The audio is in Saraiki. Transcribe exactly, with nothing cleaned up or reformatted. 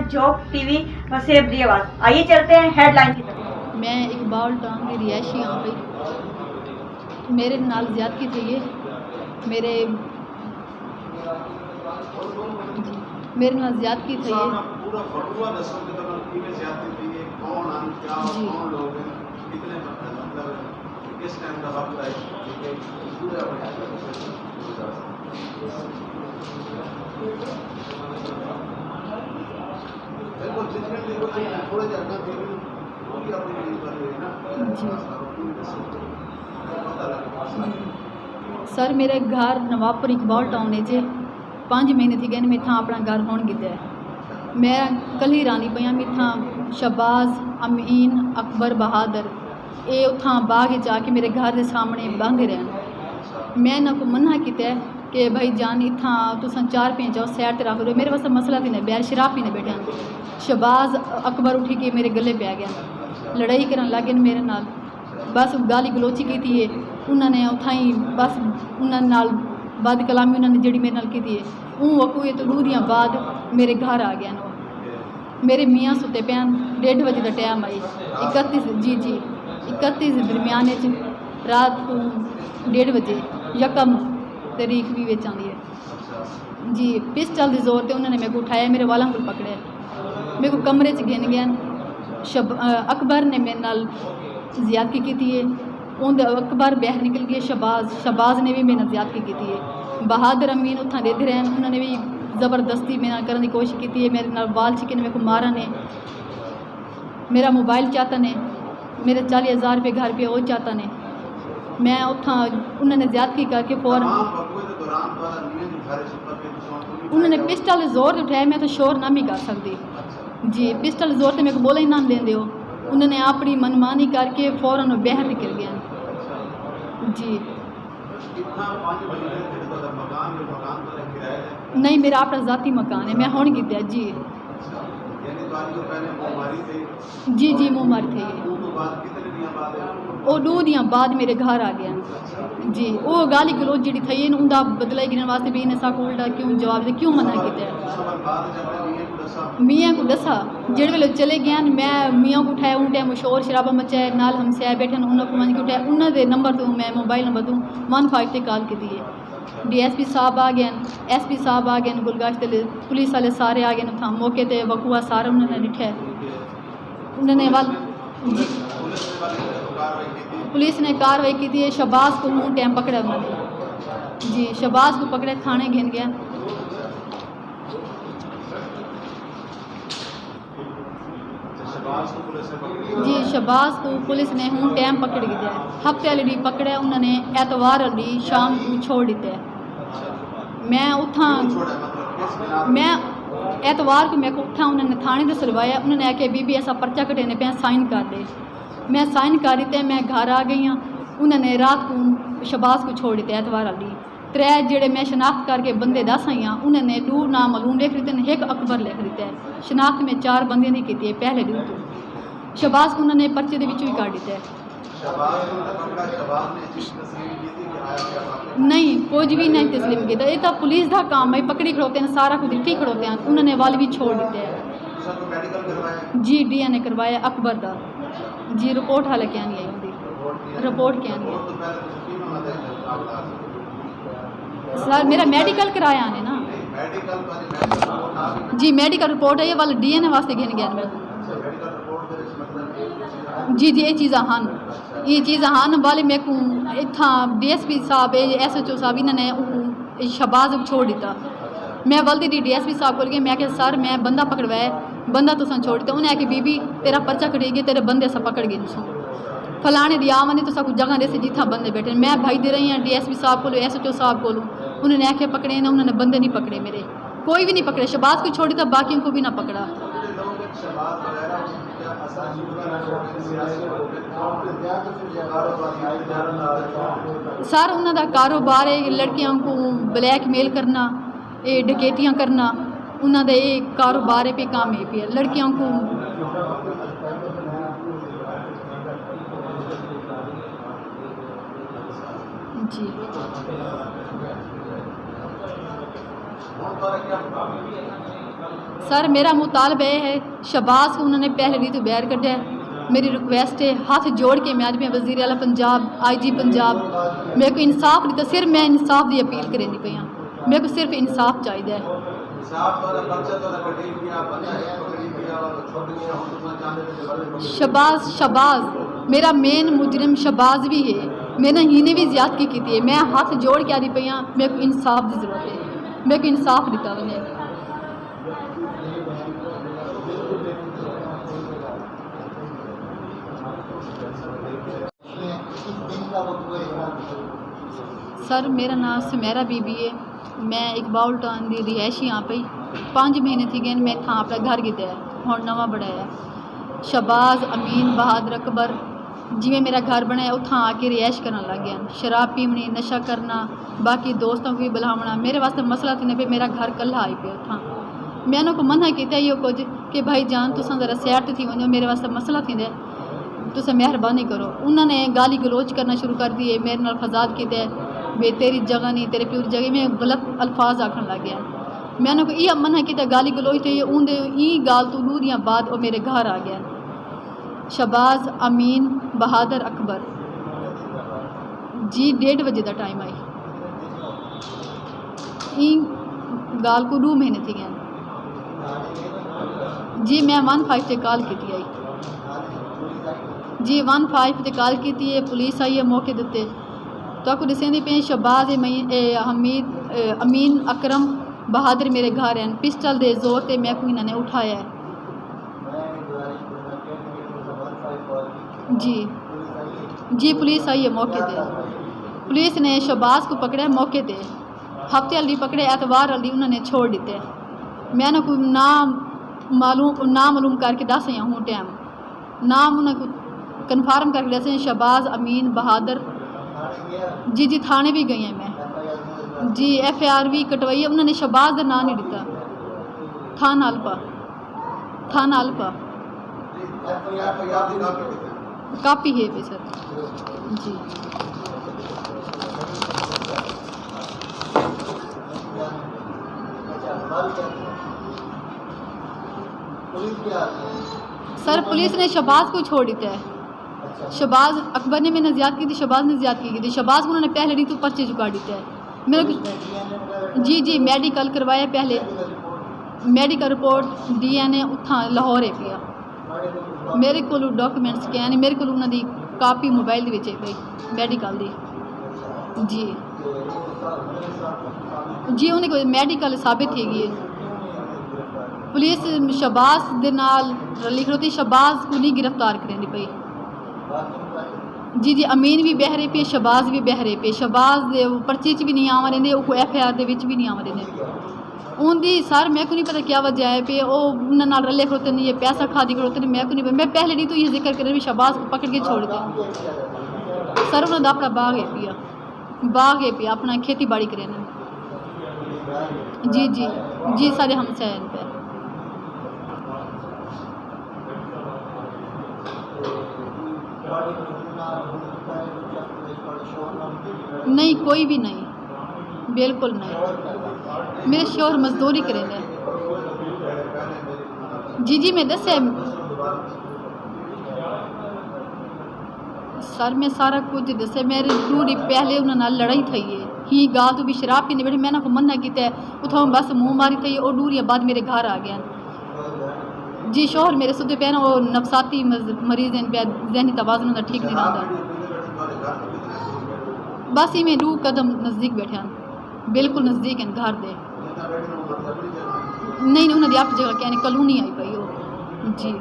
جھوک ٹی وی وسیب دی آواز۔ آئیے چلتے ہیں ہیڈ لائن کی طرف۔ میں اقبال ٹاؤن دی رہائشی ہاں بھئی، میرے نال زیادتی تھئی ہے۔ میرے جی، میرے نال زیادتی تھئی ہے۔ جی۔ جی۔ سر، میرے گھر نوابپور اقبال ٹاؤن اچ ہے۔ پنج مہینے تھی ڳئے نے، میں اتھاں اپݨا گھر ہݨ گھدے۔ میں کلھی رہندی پئی ہاں، میں اتھاں شہباز، امین، اکبر، بہادر، اے اتھاں باغ اچ آ کے میرے گھر دے سامݨے ٻہندے رہن۔ میں انہاں کوں منع کیتے کہ بھائی جان، اتھاں تساں چار پنج آؤ، سائیڈ تے رکھ ݙیو، میرے واسطے مسئلہ تھی نہ، ٻاہر شراب پیندے ٻیٹھے ہن۔ شہباز، اکبر اٹھی کے میرے ڳلے پئے ڳئے، لڑائی کرݨ لڳ ڳئے میرے نال۔ بس گالی گلوچی کیتی ہے انہاں نے، اتھائیں بس انہاں نال بد کلامی انہاں نے جڑی میرے نال کیتی ہے، اوں وقوع ہے تو ݙو ݙینہاں بعد میرے گھر آ ڳئے ہن۔ میرے میاں ستے پئے ہن، ݙیڈھ وڄے دا ٹائم آئی، اکتیس، جی جی، اکتیس درمیان اچ رات کوں ݙیڈھ وڄے، یکم تاریخ وی وچ آندی ہے۔ جی، پسٹل دے زور تے انہاں نے میکوں اٹھایا، میرے والاں کوں پکڑے، میکوں کمرے چ گھن ڳئے۔ شب-، اکبر نے میرے نال زیادتی کیتی ہے۔ اوندے، اکبر ٻاہر نکل ڳئے، شہباز، شہباز نے وی میرے نال زیادتی کیتی ہے۔ بہادر، امین اتھاں ݙیدھے رہن، انہاں نے وی زبردستی میرے نال کرݨ دی کوشش کیتی ہے، میرے نال وال چھکے نے، میکوں مارا نے۔ میرا موبائل چاتا نے، میرے چالیہہ ہزار روپے گھر پئے او چاتا نے۔ میں اتھاں انہاں نے زیادتی کر کے فوراً، انہاں نے پسٹل زور تے اٹھایا، میں تو شور نہ می کر سکدی۔ جی، پسٹل زور تے میکوں ٻولݨ ہی نہ ݙیندے ہو۔ انہاں نے اپݨی منمانی کر کے فوراً او ٻاہر نکل ڳئے۔ جی۔ نہیں، میرا اپݨا ذاتی مکان ہے، میں ہݨ گھدے۔ جی۔ جی جی، منہ ماری تھئی ہے۔ او ݙو ݙینہاں بعد میرے گھر آ ڳئے۔ جی، او گالی گلوچ جیڑھی تھئی ہے، اوندا بدلہ گھنݨ واسطے بھی انہیں ساکوں الٹا کیوں جواب ݙے، کیوں منع کیتے؟ میاں کوں ݙسا، جیڑھے ویلے چلے ڳئے ہن، میں میاں کوں اٹھایا، اوں ٹائم شور شرابہ مچا ہے، نال ہمسائے ٻیٹھے ہن، انہاں کوں ونڄ کے اٹھایا، انہاں دے نمبر توں میں موبائل نمبر توں ون فائیو تے کال کیتی ہے۔ ڈی ایس پی صاحب آ ڳئے ہن، ایس پی صاحب آ ڳئے ہن، گلگشت دے پولیس والے سارے آ ڳئے ہن اتھاں موقع تے، وقوع سارا انہاں نے ݙٹھے۔ انہاں نے ول-، جی، پولیس نے کاروائی کیتی ہے، شہباز کوں اوں ٹائم پکڑیا انہاں نے۔ جی، شہباز کوں پکڑے تھاݨے گھن ڳئے۔ جی، شہباز کوں پولیس نے ہݨ ٹائم پکڑ گھدے۔ ہفتے آلے ݙینہہ پکڑے انہاں نے، ایتوار آلے ݙینہہ شام کوں چھوڑ ݙتے۔ میں اتھاں، میں ایتوار کوں میکوں اتھاں انہاں نے تھاݨے تے سلوایا، انہاں نے آکھیا، بی بی، اساں پرچہ کٹیندے پئے آں، سائن کر ݙے۔ میں سائن کر ݙتے، میں گھر آ ڳئی ہاں۔ انہاں نے رات کوں شہباز کوں چھوڑ ݙتے ایتوار آلے ݙینہہ۔ ترے جیڑھے میں شناخت کر کے بندے ݙس آئی ہاں، انہاں نے ݙو نامعلوم لکھ ݙتے ہن، ہک اکبر لکھ ݙتا ہے۔ شناخت میں چار بندیاں دی کیتی ہے، پہلے ݙو توں۔ شہباز کوں انہاں نے پرچے دے وچوں ہی کڈھ ݙتا ہے۔ نہیں، کجھ وی نہیں تسلیم کیتا۔ اے تاں پولیس دا کم ہے، پکڑی کھڑوتے ہن، سارا کجھ ݙٹھی کھڑوتے ہن، انہاں نے ول وی چھوڑ ݙتا ہے۔ جی، ڈی این اے کروایا اکبر دا۔ جی، رپورٹ حالانکہ آنی آئی ہوندی۔ رپورٹ کیا آنی ہے؟ سر، میرا میڈیکل کرایا نے نا۔ جی، میڈیکل رپورٹ ہے، یہ ول ڈی این اے واسطے گھن گئے میں۔ جی، جی، یہ چیزاں ہن، یہ چیزاں ہن، والے میکوں اتھاں ڈی ایس پی صاحب، ایس ایچ او صاحب، انہاں نے شہباز کوں چھوڑ ݙتا۔ میں ولدی ݙی ڈی ایس پی صاحب کول ڳئی، میں آکھیا، سر، میں بندہ پکڑوایا ہے، بندہ تساں چھوڑ ݙتا۔ انہیں آکھیا، بی بی، تیرا پرچہ کٹی ڳئے، تیرے بندے اساں پکڑ ڳئے ݙسوں۔ فلانے دی آ ونڄے، تساں کوں جگہ ݙیسی جتھاں بندے ٻیٹھے۔ میں بھڄدی رہی ہاں ڈی ایس پی صاحب کولوں، ایس ایچ او صاحب کولوں، انہاں نے آکھیا پکڑے نہ، انہاں نے بندے نہیں پکڑے میرے، کوئی وی نہیں پکڑے، شہباز کوں چھوڑ ݙتا، باقیوں کوں وی نہ پکڑا۔ سر، انہاں دا کاروبار ہے، لڑکیاں کوں بلیک میل کرنا، اے ڈکیتیاں کرنا، انہاں دا اے کاروبار ہے، پہ کام ہے پیا لڑکیاں کوں۔ جی۔ سر، میرا مطالبہ یہ ہے، شہباز کو انہوں نے پہلے ݙینہہ توں ٻاہر کڈھیا ہے۔ میری ریکویسٹ ہے، ہتھ جوڑ کے میں اڄ پیا، وزیر اعلیٰ پنجاب، آئی جی پنجاب، میرے کو انصاف ݙتا۔ صرف میں انصاف دی اپیل کریندی پئی ہاں، میرے کو صرف انصاف چاہیدا ہے۔ شہباز، شہباز، میرا مین مجرم شہباز بھی ہے، میں نے ہی نے بھی زیادتی کیتی ہے۔ میں ہتھ جوڑ کے آندی پئی ہاں، میرے کو انصاف دی ضرورت ہے، میرے کو انصاف ݙتا ونڄے۔ سر، میرا ناں سمیرا بی بی ہے۔ میں اقبال ٹاؤن دی رہائشی ہاں پئی۔ پنج مہینے تھی ڳئے، میں اتھاں اپݨا گھر گھدا ہے، ہݨ نواں بݨایا ہے۔ شہباز، امین، بہادر، اکبر، جیویں میرا گھر بݨایا، اتھاں آ کے رہائش کرݨ لڳ ڳئے۔ شراب پیوݨی، نشہ کرݨا، باقی دوستاں کوں وی ٻلاوݨا، میرے واسطے مسئلہ تھیندا پئے، میرا گھر کلھا آئی پیا اتھاں۔ میں انہاں کوں منع کیتا ایہو کجھ کہ بھائی جان، تساں ذرا سائیڈ تے تھی ونڄو، میرے واسطے مسئلہ تھیندا ہے، تساں مہربانی کرو۔ انہاں نے گالی گلوچ کرݨا شروع کر ݙتی ہے، میرے نال فساد کیتا ہے، بے تیری جگہ نہیں، تیرے پیو دی جگہ، میں غلط الفاظ آکھݨ لڳ ڳئے۔ میں انہاں کوں ایہا منع کیتا، گالی گلوچ تھئی، اوندے ایں ڳالھ توں ݙو ݙینہاں بعد او میرے گھر آ ڳئے۔ شہباز، امین، بہادر، اکبر۔ جی، ݙیڈھ وڄے دا ٹائم ہئی۔ ایں ڳالھ کوں ݙو مہینے تھی ڳئے۔ جی، میں ون فائیو تے کال کیتی ہئی۔ جی، ون فائیو تے کال کیتی ہے، پولیس آئی ہے موقع تے۔ تہاکوں ݙسیندی پئی، شہباز، اے مئی-، اے حمید، اے امین، اکرم، بہادر میرے گھر ہن۔ پسٹل دے زور تے میکوں انہاں نے اٹھایا ہے۔ جی، جی، پولیس آئی ہے موقع تے۔ پولیس نے شہباز کوں پکڑیا موقع تے۔ ہفتے آلی پکڑے، اتوار آلی انہاں نے چھوڑ ݙتے۔ میں انہاں کوں نام معلوم، نام معلوم کر کے ݙس آئی ہاں ہوں ٹائم۔ نام انہاں کوں کنفرم کر کے ݙسے، شہباز، امین، بہادر۔ جی، جی، تھانے بھی گئی ہاں میں۔ جی، ایف آئی آر بھی کٹوائی ہے، انہاں نے شہباز دا نام نہیں ݙتا۔ تھانہ الپا۔ تھانہ الپا۔ کاپی ہے پہ سر۔ جی۔ سر، پولیس نے شہباز کو چھوڑ دیتا ہے۔ شہباز اکبر نے میرے نال زیادتی کی تھی، شہباز نے زیادتی کی تھی۔ شہباز کو انہوں نے پہلے ݙینہہ توں پرچے چکا ݙتے۔ میرے کو، جی، جی، میڈیکل کروایا پہلے۔ میڈیکل رپورٹ، ڈی این اے اتھاں لاہور ہے پیا۔ میرے کولوں ڈاکومنٹس کہیں نہیں، میرے کولوں انہاں دی کاپی موبائل دے وچ ہے پئی، میڈیکل دی۔ جی۔ جی، انہیں کو میڈیکل ثابت تھی ڳئی ہے۔ پولیس شہباز دے نال رلی کھڑوتی، شہباز کو نہیں گرفتار کریندی پئی۔ جی، جی، امین بھی ٻاہر ہے پئے، شہباز بھی ٻاہر ہے پئے۔ شہباز دے پرچے چ بھی نہیں آوݨ ݙیندے، اوکوں ایف آئی آر دے وچ بھی نہیں آوݨ ݙیندے۔ اوندی سر میکوں نہیں پتہ کیا وجہ ہے پئے، او انہاں نال رلے کھڑوتے نے، یہ پیسہ کھا دی کھڑوتے نے، میکوں نہیں پتہ۔ میں پہلے ݙینہہ توں یہ ذکر کرے بھی شہباز کو پکڑ کے چھوڑ دے۔ سر، انہاں دا اپݨا باغ ہے پیا۔ باغ ہے پیا، اپݨا کھیتی باڑی کریندے۔ جی، جی، جی، سارے ہمسائے ہیں پہ۔ نہیں، کوئی بھی نہیں، بالکل نہیں۔ میرے شوہر مزدوری کریندے۔ جی، جی، میں دسے۔ سر، میں سارا کجھ ݙسے۔ میرے ݙو ݙینہہ پہلے انہاں نال لڑائی تھئی ہے۔ ہی ڳالھ توں بھی شراب پیندے ٻیٹھے، میں انہاں کوں منع کیتا ہے۔ اتھاں بس منہ ماری تھئی ہے، او ݙو ݙینہاں بعد میرے گھر آ ڳئے۔ جی، شوہر میرے ستے پئے ہن، او نفسیاتی مز-، مریض ہن پئے، ذہنی توازن انہاں دا ٹھیک نہیں رہندا۔ بس ایویں ݙو قدم نزدیک ٻیٹھے ہن، بالکل نزدیک ہن گھر دے۔ نہیں، نہیں، انہاں دی اپݨی جگہ کہیں کالونی آئی پئی ہو۔ جی۔